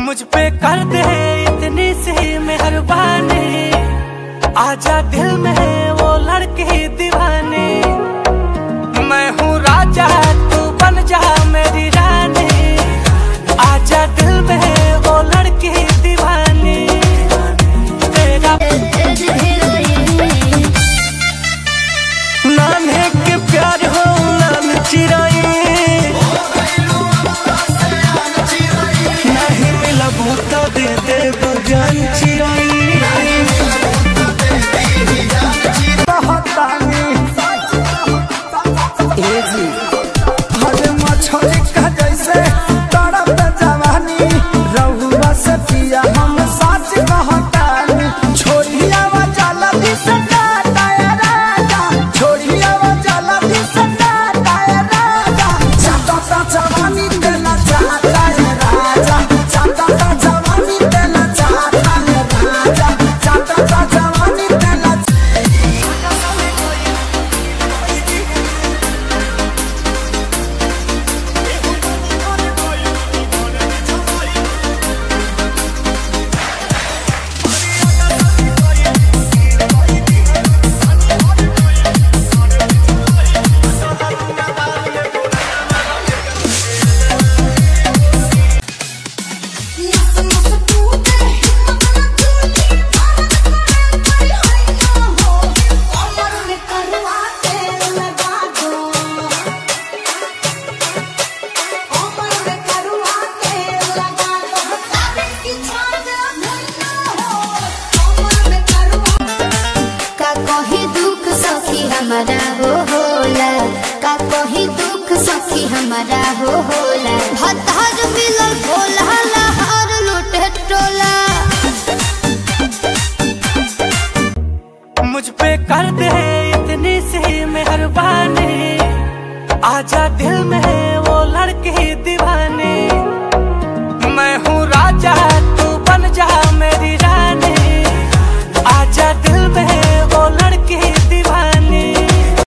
मुझ पे कर दे इतनी सी मेहरबानी, आजा दिल में वो लड़की दीवानी। मैं हूँ राजा तू बन जा मेरी रानी, आजा दिल में वो लड़की दीवानी। तेरा नाने के प्यार हो नान चिराई, नहीं मिला बूता दे दे बजान चिराई। जैसे तड़प जवानी रहुआ से पिया हम साच कहतानी, छोड़िया जल्दी से राजा, छोड़िया जल्दी से राजा। चाहता जवानी देना चाहता है राजा, चाहता जवानी देना चाहता है राजा, चाहता जवानी देना। हमारा हो होला का कहीं दुख सखी हमारा हो होला, भतार मिलल भोला लहार लूटे टोला। मुझ पे कर दे इतनी सी मेहरबानी, आजा दिल में।